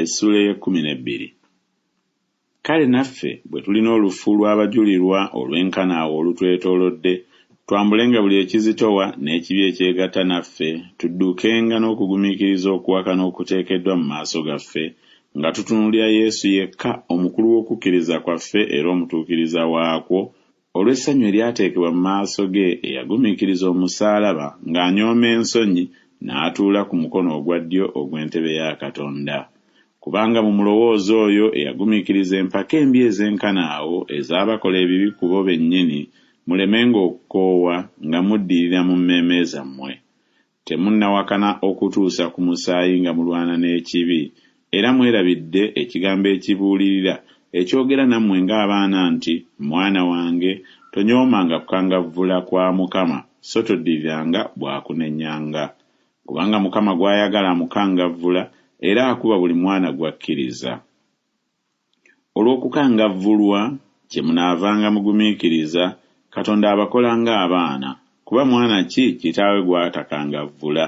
Essuula ey'ekkumi n'ebbiri. Kale naffe bwe tulina olufu lw'abajulirwa olwenkana awo olutwetoolodde, twambulenga buli ekizitowa n'ekibi ekyegatta naffe, tuddukenga n'okugumiikiriza okuwakana okuteekeddwa mu maaso gaffe, nga tutunuulira Yesu yekka omukulu w'okukkiriza kwaffe era omutuukiriza waakwo, olw'essanyu eryateekebwa mu maaso ge eyagumiikiriza omusaalaba ng'anyooma ensonyi, n'atuula ku mukono ogwa ddyo ogw'entebe ya Katonda. Kubanga mumulowooze oyo eyagumiikiriza empaka embi ezenkana awo ez'abakola ebibi ku bo bennyini, mulemenga okukoowa nga muddirira mu mmeeme zammwe. Temunnawakana okutuusa ku musaayi nga mulwana n'ekibi, era mwerabidde ekigambo ekibuulirira ekyogera nammwe ng'abaana nti, Mwana wange, tonyoomanga kukangavvula kwa Mukama, so toddiriranga bw'akunenyanga. Kubanga Mukama gw'ayagala amukangavvula, era akuba buli mwana gw'akkiriza. Olw'okukangavvulwa kyemunaavanga mugumiikiriza, Katonda abakola ng'abaana, kuba mwana ki kitaawe gw'atakangavvula?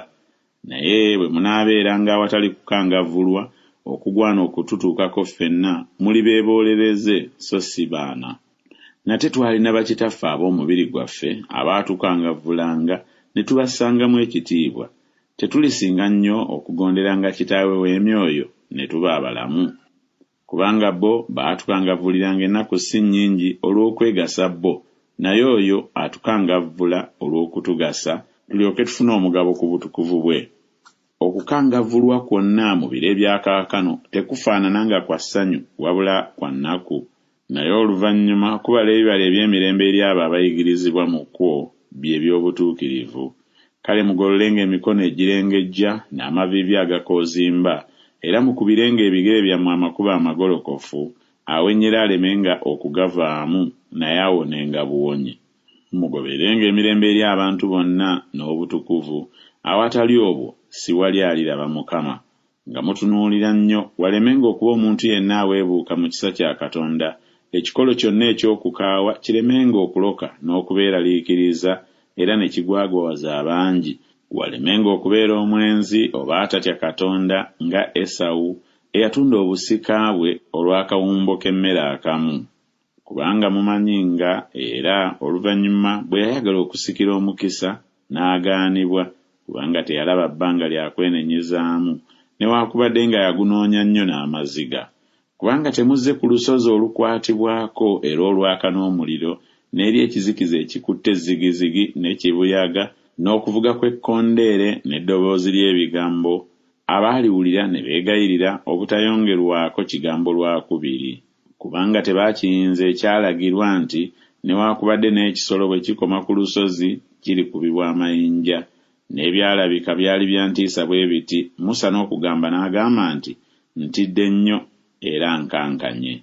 Naye bwe munaabeeranga awatali kukangavvulwa okugwana okututuukako ffenna, muli beeboolereze so si baana. Nate twalina bakitaffe ab'omubiri gwaffe abaatukangavvulanga ne tubassangamu ekitiibwa, tetulisinga nnyo okugonderanga Kitaawe w'emyoyo ne tuba abalamu? Kubanga bo baatukangavvuliranga ennaku si nnyingi olw'okwegasa bo, naye oyo atukangavvula olw'okutugasa, tulyoke tufune omugabo ku butukuvu bwe. Okukangavvulwa kwonna mu biro ebya kaakano tekufaanana nga kwa ssanyu, wabula kwa nnaku, naye oluvannyuma kubala ebibala eby'emirembe eri abo abayigirizibwa mu kwo, bye by'obutuukirivu. Kale mugololenga emikono egirengejja n'amaviivi agakoozimba, era mukubirenga ebigere byammwe amakubo amagolokofu, awennyera alemenga okugavaamu, naye awonenga buwonyi. Mugobererenga emirembe eri abantu bonna n'obutukuvu, awatali obwo siwali aliraba Mukama. Nga mutunuulira nnyo walemenga okuba omuntu yenna aweebuuka mu kisa kya Katonda, ekikolo kyonna eky'okukaawa kiremenga okuloka n'okubeeraliikiriza era ne kigwagwawaza abangi, walemenga okubeera omwenzi oba atatya Katonda nga Esawu, eyatunda obusika bwe olw'akawumbo k'emmere akamu. Kubanga mumanyi nga era oluvannyuma bwe yayagala okusikira omukisa, n'agaanibwa, kubanga teyalaba bbanga lya kwenenyezaamu, newaakubadde nga yagunoonya nnyo n'amaziga. Kubanga temuzze ku lusozi olukwatibwako era olwaka n'omuliro, n'eri ekizikiza ekikutte zigizigi ne kibuyaga, n'okuvuga kw'ekkondeere n'eddoboozi ly'ebigambo, abaaliwulira ne beegayirira obutayongerwako kigambo lwakubiri. Kubanga tebaakiyinza ekyalagirwa nti Newaakubadde n'ekisolo bwe kikoma ku lusozi, kirikubibwa amayinja. N'ebyalabika byali bya ntiisa bwe biti, Musa n'okugamba n'agamba nti Ntidde nnyo era nkankanye.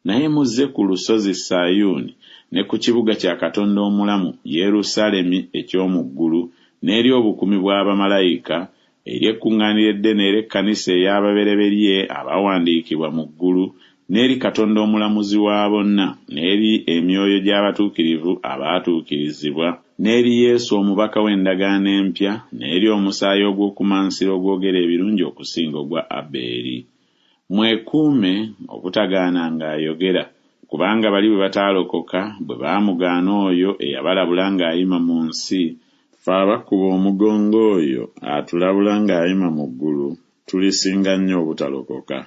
Naye muzze ku lusozi Sayuuni, ne ku kibuga kya Katonda omulamu, Yerusaalemi eky'omu ggulu, n'eri obukumi bwa bamalayika, eri ekkuŋŋaaniro eddene er'ekkanisa ey'ababereberye abaawandiikibwa mu ggulu, n'eri Katonda omulamuzi wa bonna, n'eri emyoyo gy'abatuukirivu abaatuukirizibwa, n'eri Yesu omubaka w'endagaano empya, n'eri omusaayi ogw'okumansira ogwogera ebirungi okusinga ogwa Abeeri. Mwekuume obutagaananga ayogera, kubanga bali bwe bataalokoka, bwe baamugaana oyo eyabalabula ng'ayima mu nsi, ffe abakuba omugongo oyo atulabula ng'ayima mu ggulu, tulisinga nnyo obutalokoka.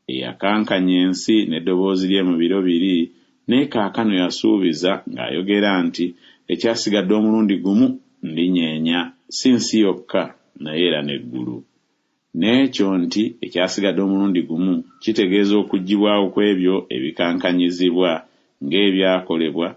Eyakankanya ensi n'eddoboozi lye mu biro biri, naye kaakano yasuubiza ng'ayogera nti, Ekyasigadde omulundi gumu ndinyeenya, si nsi yokka, naye era n'eggulu. N'ekyo nti ekyasigadde omulundi gumu kitegeeza okuggyibwawo kw'ebyo ebikankanyizibwa, ng'ebyakolebwa,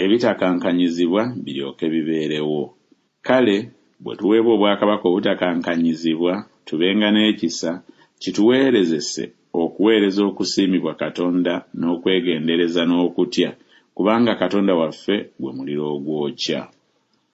ebitakankanyizibwa biryoke bibeerewo. Kale bwe tuweebwa obwakabaka obutakankanyizibwa, tubenga n'ekisa, kituweerezese okuweereza okusiimibwa Katonda n'okwegendereza n'okutya, kubanga Katonda waffe gwe muliro ogwokya.